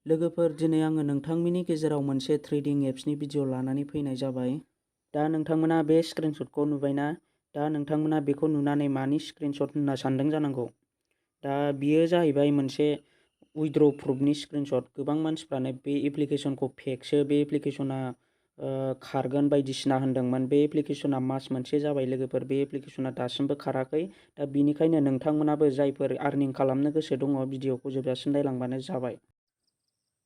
लोगोफोर दिनै आङो नोंथांमोननि गेजेराव मोनसे ट्रेडिं एप्सनि भिडिअ लानानै फैनाय जाबाय। दा नोंथांमोना बे स्क्रिनशटखौ नुबायना? दा नोंथांमोना बेखौ नुनानै मानि स्क्रिनशट होनना सानदों जानांगौ। दा बियो जाहैबाय मोनसे उइथड्र प्रुफनि स्क्रिनशट। गोबां मानसिफ्रानो बे एप्लिकेशनखौ फेकसो, बे एप्लिकेशना खारगोन बायदिसिना होनदोंमोन। बे एप्लिकेशना मास मोनसे जाबाय लोगोफोर, बे एप्लिकेशना दासिमबो खाराखै। दा बिनिखायनो नोंथांमोनाबो जायफोर आर्निं खालामनो गोसो दङ भिडिअखौ जोबजासिम नायलांबानो जाबाय।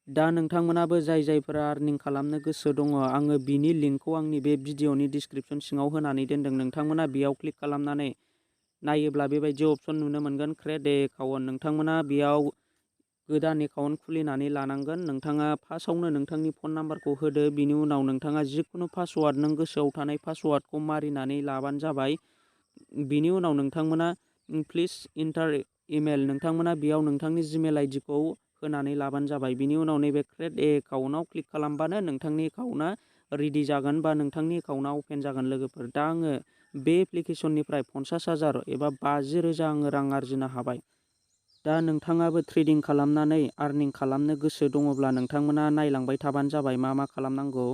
दा नोंथांमोनाबो जायफोरा आर्निं खालामनो गोसो दङ, आङो बिनि लिंकखौ आंनि बे भिडिअनि डिसक्रिपसन सिङाव होनानै दोनदों। नोंथांमोना बेयाव क्लिक खालामनानै नायोब्ला बेबायदि अपसन नुनो मोनगोन, क्रिएट एकाउन्ट। नोंथांमोना बेयाव गोदान एकाउन्ट खुलिनानै लानांगोन। नोंथाङा फार्स्टआवनो नोंथांनि फन नाम्बारखौ होदो, बिनि उनाव नोंथाङा जिखुनु पासवार्ड, नों गोसोआव थानाय पासवार्डखौ मारिनानै लाबानो जाबाय। बिनि उनाव नोंथांमोना प्लिज इन्टार इमेल, नोंथांमोना बेयाव नोंथांनि जिमेल आइडिखौ होनानै लाबानो जाबाय। बिनि उनाव नैबे क्रिएट एकाउन्टआव क्लिक खालामबानो नोंथांनि एकाउन्टआ रेडि जागोन बा नोंथांनि एकाउन्टआ अपेन जागोन लोगोफोर। दा आङो बे एप्लिकेशननिफ्राय 50,000 एबा 50,000 आङो रां आरजिनो हाबाय। दा नोंथाङाबो ट्रेडिं खालामनानै आर्निं खालामनो गोसो दङब्ला नोंथांमोना नायलांबाय थाबानो जाबाय मा खालामनांगौ।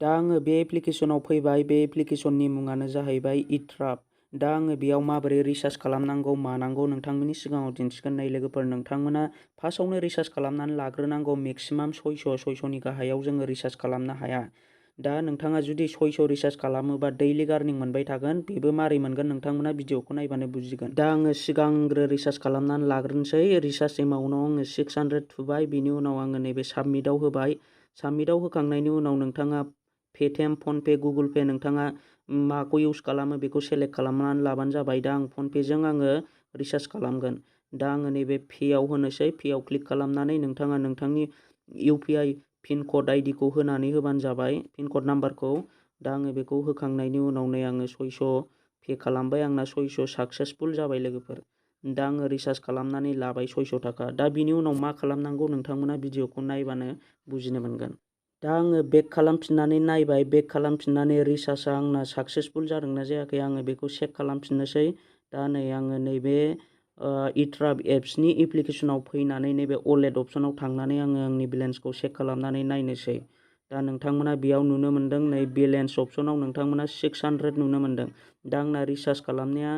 दा आङो बे एप्लिकेशनाव फैबाय। बे एप्लिकेशननि मुङानो जाहैबाय एटार्ब। दा आङो बेयाव माबोरै रिसार्ज खालामनांगौ मानांगौ नोंथांमोननि सिगाङाव दिन्थिगोन। नै लोगोफोर, नोंथांमोना फार्स्टआवनो रिसार्ज खालामनानै लाग्रोनांगौ। मेक्सिमाम 600नि गाहायाव जोङो रिसार्ज खालामनो हाया। दा नोंथाङा जुदि 600 रिसार्ज खालामोबा दैलि आर्निं मोनबाय थागोन। बेबो मारै मोनगोन नोंथांमोना भिडिअखौ नायबानो बुजिगोन। दा आङो सिगांग्रो रिसार्ज खालामनानै लाग्रोनोसै। रिसार्ज एमाउन्टआव आङो 600 थुबाय। बिनि उनाव आङो नैबे साबमिटआव होबाय। साबमिटआव होखांनायनि उनाव नोंथाङा पेटिएम, फनपे, गुगोल पे, नोंथाङा माखौ इउज खालामो बेखौ सेलेक्ट खालामनानै लाबानो जाबाय। दा आं फनपेजों आङो रिसार्ज खालामगोन। दा आङो नैबे पेआव होनोसै। पेआव क्लिक खालामनानै नोंथाङा नोंथांनि इउपिआइ पिन कड आइडिखौ होनानै होबानो जाबाय, पिन कड नाम्बारखौ। दा आङो बेखौ होखांनायनि उनाव नै आङो 600 पे खालामबाय। आंना 600 साक्सेसफुल जाबाय लोगोफोर। दा आङो रिसार्ज खालामनानै लाबाय 600 थाखा। दा बिनि उनाव मा खालामनांगौ नोंथांमोना भिडिअखौ नायबानो बुजिनो मोनगोन। दा आङो बेक खालामफिननानै नायबाय। बेक खालामफिननानै रिसार्जआ आंना साक्सेसफुल जादोंना जायाखै आङो बेखौ चेक खालामफिननोसै। दा नै आङो नैबे एटार्ब एप्सनि एप्लिकेशनाव फैनानै नैबे वालेट अपसनाव थांनानै आङो आंनि बेलेन्सखौ चेक खालामनानै नायनोसै। दा नोंथांमोना बेयाव नुनो मोनदों नै बेलेन्स अपसनाव नोंथांमोना 600 नुनो मोनदों। दा आंना रिसार्ज खालामनाया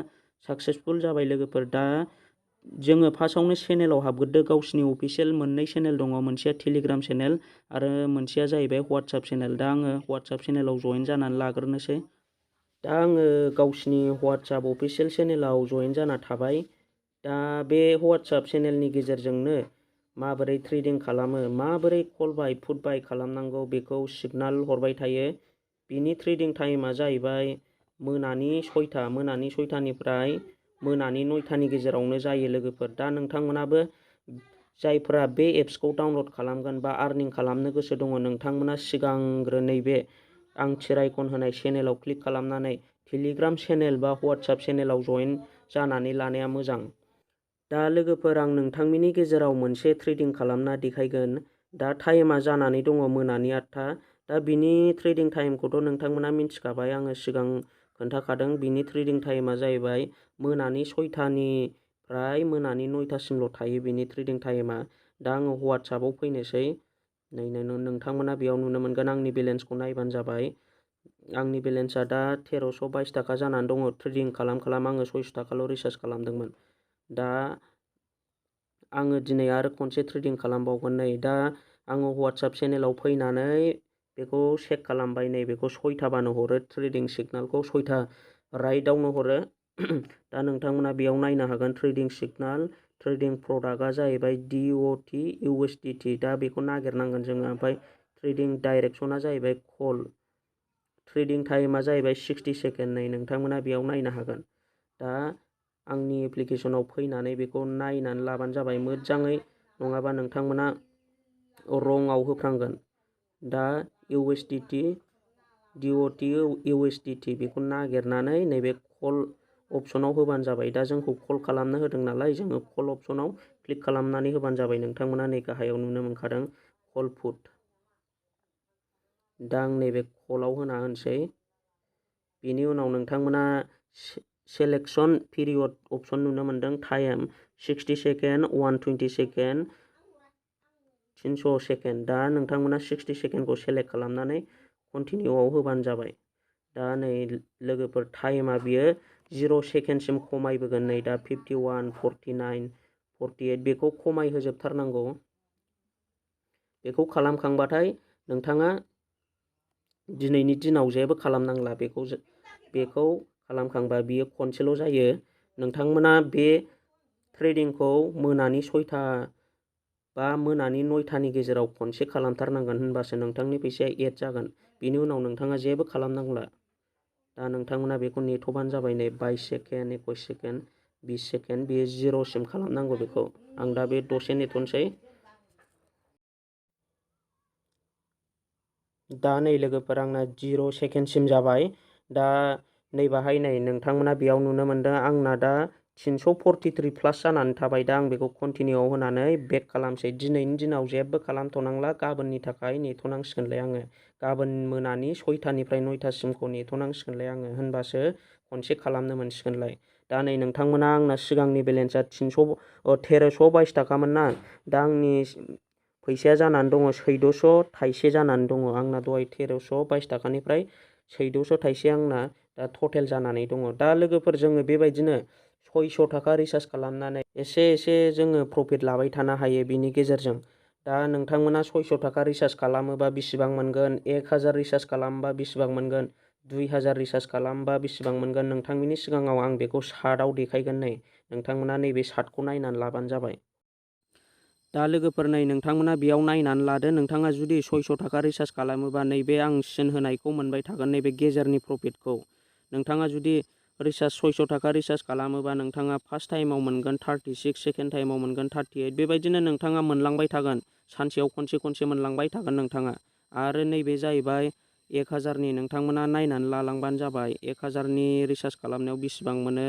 साक्सेसफुल जाबाय लोगोफोर। दा जोङो फार्स्टआवनो चेनेलाव हाबग्रोदो। गावसिनि अफिसियेल मोननै चेनेल दङ, मोनसेया टेलिग्राम चेनेल आरो मोनसेया जाहैबाय वाट्सएप चेनेल। दा आङो वाट्सएप चेनेलाव जइन जानानै लाग्रोनोसै। दा आङो गावसिनि वाट्सएप अफिसियेल चेनेलाव जइन जाना थाबाय। दा बे वाट्सएप चेनेलनि गेजेरजोंनो माबोरै ट्रेडिं खालामो, माबोरै कल बाय पुट बाय खालामनांगौ बेखौ सिगनाल हरबाय थायो। बिनि ट्रेडिं टाइमा जाहैबाय मोनानि 6टा, मोनानि 6टानिफ्राय मोनानि 9टानि गेजेरावनो जायो लोगोफोर। दा नोंथांमोनाबो जायफोरा बे एप्सखौ डाउनलड खालामगोन बा आर्निं खालामनो गोसो दङ, नोंथांमोना सिगांग्रो नैबे आं थिरायकन होनाय चेनेलाव क्लिक खालामनानै टेलिग्राम चेनेल बा वाट्सएप चेनेलाव जइन जानानै लानाया मोजां। दा लोगोफोर, आं नोंथांमोननि गेजेराव मोनसे ट्रेडिं खालामना देखायगोन। दा टाइमा जानानै दङ मोनानि 8टा। दा बिनि ट्रेडिं टाइमखौथ' नोंथांमोना मिथिखाबाय, आङो सिगां खोन्थाखादों। बिनि ट्रेडिं टाइमा जाहैबाय मोनानि 6टानिफ्राय मोनानि 9टासिमल' थायो बिनि ट्रेडिं टाइमा। दा आङो वाट्सएपआव फैनोसै। नै नोंथांमोना बेयाव नुनो मोनगोन। आंनि बेलेन्सखौ नायबानो जाबाय। आंनि बेलेन्सआ दा 1322 थाखा जानानै दङ। ट्रेडिं खालाम आङो 600 थाखाल' रिसार्ज खालामदोंमोन। दा आङो दिनै आरो खनसे ट्रेडिं खालामबावगोन। नै दा आङो वाट्सएप चेनेलाव फैनानै बेखौ चेक खालामबाय। नै बेखौ 6टाबानो हरो ट्रेडिं सिगनालखौ, 6टा राइटआवनो हरो। दा नोंथांमोना बेयाव नायनो हागोन ट्रेडिं सिगनाल। ट्रेडिं प्रडाक्टआ जाहैबाय DOT USDT। दा बेखौ नागिरनांगोन जोङो। ओमफ्राय ट्रेडिं डाइरेक्सना जाहैबाय कल। ट्रेडिं टाइमा जाहैबाय 60 सेकेन्ड। नै नोंथांमोना बेयाव नायनो हागोन। दा आंनि एप्लिकेशनाव फैनानै बेखौ नायनानै लाबानो जाबाय मोजाङै, नङाबा नोंथांमोना रंआव होफ्रांगोन। दा USDT DOT USDT बेखौ नागिरनानै नैबे कल अपसनाव होबानो जाबाय। दा जोंखौ कल खालामनो होदों नालाय, जोङो कल अपसनाव क्लिक खालामनानै होबानो जाबाय। नोंथांमोना नै गाहायाव नुनो मोनखादों कल पुट। दा आं नैबे कलाव होना होनोसै। बेनि उनाव नोंथांमोना सेलेक्सन पिरियड अपसन नुनो मोनदों। Time 60 second, 120 second, 300 second. दा नोंथांमोना 60 सेकेन्डखौ सेलेक्ट खालामनानै कन्टिनिउआव होबानो जाबाय। दा नै लोगोफोर टाइमा बियो 0 सेकेन्डसिम खमायबोगोन। नै दा 51, 49, 48 बेखौ खमायहोजोबथारनांगौ। बेखौ खालामखांबाथाय नोंथाङा दिनैनि दिनाव जेबो खालामनांला। बेखौ खालामखांबा बियो खनसेल' जायो। नोंथांमोना बे ट्रेडिंखौ मोनानि 6टा बा मोनानि 9टानि गेजेराव खनसे खालामथारनांगोन, होनबासो नोंथांनि फैसाया एड जागोन। बिनि उनाव नोंथाङा जेबो खालामनांला। दा नोंथांमोना बेखौ नेथ'बानो जाबाय। नै 22 सेकेन्ड, 21 सेकेन्ड, 20 सेकेन्ड बेयो 0सिम खालामनांगौ बेखौ। आं दा बे दसे नेथ'नोसै। दा नै लोगोफोर आंना 0 सेकेन्डसिम जाबाय। दा नै बाहाय नै नोंथांमोना बेयाव नुनो मोनदों आंना दा 343 प्लास जानानै थाबाय। दा आं बेखौ कन्टिनिउआव होनानै बेक खालामसै। दिनैनि दिनाव जेबो खालामथ'नांला, गाबोननि थाखाय नेथ'नांसिगोनलाय आङो। गाबोन मोनानि 6टानिफ्राय 9टासिमखौ नेथ'नांसिगोनलाय आङो, होनबासो खनसे खालामनो मोनसिगोनलाय। दा नै नोंथांमोना आंना सिगांनि बेलेन्सआ 1322 थाखामोन ना। दा आंनि फैसाया जानानै दङ 1400 थाइसे जानानै दङ। आंना दहाय 1322 थाखानिफ्राय 1400 थाइसे आंना दा टटेल जानानै दङ। दा लोगोफोर जोङो बेबायदिनो 600 थाखा रिसार्ज खालामनानै एसे जोङो प्रफिट लाबाय थानो हायो बिनि गेजेरजों। दा नोंथांमोना 600 थाखा रिसार्ज खालामोबा बेसेबां मोनगोन, 1000 रिसार्ज खालामोबा बेसेबां मोनगोन, 2000 रिसार्ज खालामोबा बेसेबां मोनगोन, नोंथांमोननि सिगाङाव आं बेखौ चार्टआव देखायगोन। नै नोंथांमोना नैबे चार्टखौ नायनानै लाबानो जाबाय। दा लोगोफोर नै नोंथांमोना बेयाव नायनानै लादो। नोंथाङा जुदि 600 थाखा रिसार्ज खालामोबा नैबे आं सिन होनायखौ मोनबाय थागोन, नैबे गेजेरनि प्रफिटखौ। नोंथाङा जुदि 600 थाखा रिसार्ज खालामोबा नोंथाङा फार्स्ट टाइमाव मोनगोन 36, सेकेन्ड टाइमाव मोनगोन 38, बेबायदिनो नोंथाङा मोनलांबाय थागोन। सानसेयाव खनसे मोनलांबाय थागोन नोंथाङा। आरो नैबे जाहैबाय 1000नि, नोंथांमोना नायनानै लालांबानो जाबाय। 1000नि रिसार्ज खालामनायाव बेसेबां मोनो,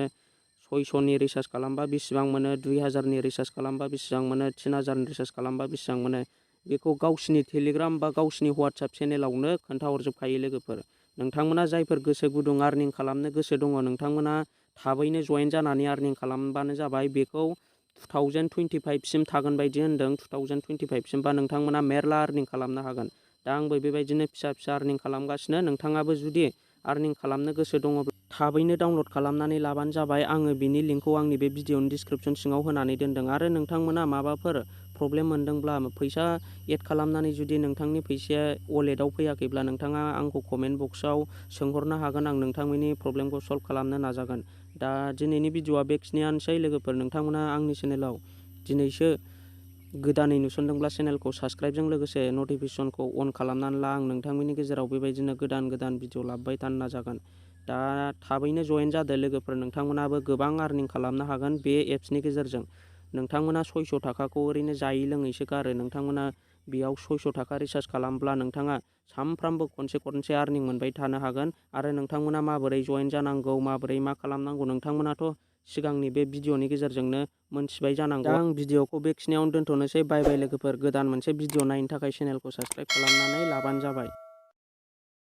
600नि रिसार्ज खालामबा बेसेबां मोनो, 2000नि रिसार्ज खालामबा बेसेबां मोनो, 3000नि रिसार्ज खालामबा बेसेबां मोनो, बेखौ गावसिनि टेलिग्राम बा गावसिनि वाट्सएप चेनेलावनो खोन्थाहरजोबखायो लोगोफोर। नोंथांमोना जायफोर गोसो गुदुं आर्निं खालामनो गोसो दङ, नोंथांमोना थाबैनो जয়েन जानानै आर्निं खालामबानो जाबाय। बेखौ 2025सिम थागोन बायदि होनदों। 2025सिमबा नोंथांमोना मेरला आर्निं खालामनो हागोन। दा आंबो बेबायदिनो फिसा आर्निं खालामगासिनो। नोंथाङाबो जुदि आर्निं खालामनो गोसो दङब्ला थाबैनो डाउनलड खालामनानै लाबानो जाबाय। आङो बिनि लिंकखौ आंनि बे भिडिअनि डिसक्रिपसन सिङाव होनानै दोनदों। आरो नोंथांमोना माबाफोर प्रब्लेम मोनदोंब्ला, फैसा एड खालामनानै जुदि नोंथांनि फैसाया वालेटआव फैयाखैब्ला नोंथाङा आंखौ कमेन्ट बक्सआव सोंहरनो हागोन। आं नोंथांमोननि प्रब्लेमखौ सल्भ खालामनो नाजागोन। दा दिनैनि भिडिअआ बेखिनियानोसै लोगोफोर। नोंथांमोना आंनि चेनेलाव दिनैसो गोदानै नुसनदोंब्ला चेनेलखौ साबस्क्राइबजों लोगोसे नटिफिकेसनखौ अन खालामनानै ला। आं नोंथांमोननि गेजेराव बेबायदिनो गोदान भिडिअ लाबोबाय थानो नाजागोन। दा थाबैनो जয়েन जादो लोगोफोर। नोंथांमोनाबो गोबां आर्निं खालामनो हागोन बे एप्सनि गेजेरजों। नोंथांमोना 600 थाखाखौ ओरैनो जायै लोङैसो गारो। नोंथांमोना बेयाव 600 थाखा रिसार्ज खालामब्ला नोंथाङा सानफ्रामबो खनसे आर्निं मोनबाय थानो हागोन। आरो नोंथांमोना माबोरै जয়েन जानांगौ, माबोरै मा खालामनांगौ, नोंथांमोनाथ' सिगांनि बे भिडिअनि गेजेरजोंनो मोनथिबाय जानांगौ। दा आं भिडिअखौ बेखिनियावनो दोनथ'नोसै। बाय लोगोफोर। गोदान मोनसे भिडिअ नायनो थाखाय चेनेलखौ साबस्क्राइब खालामनानै लाबानो जाबाय।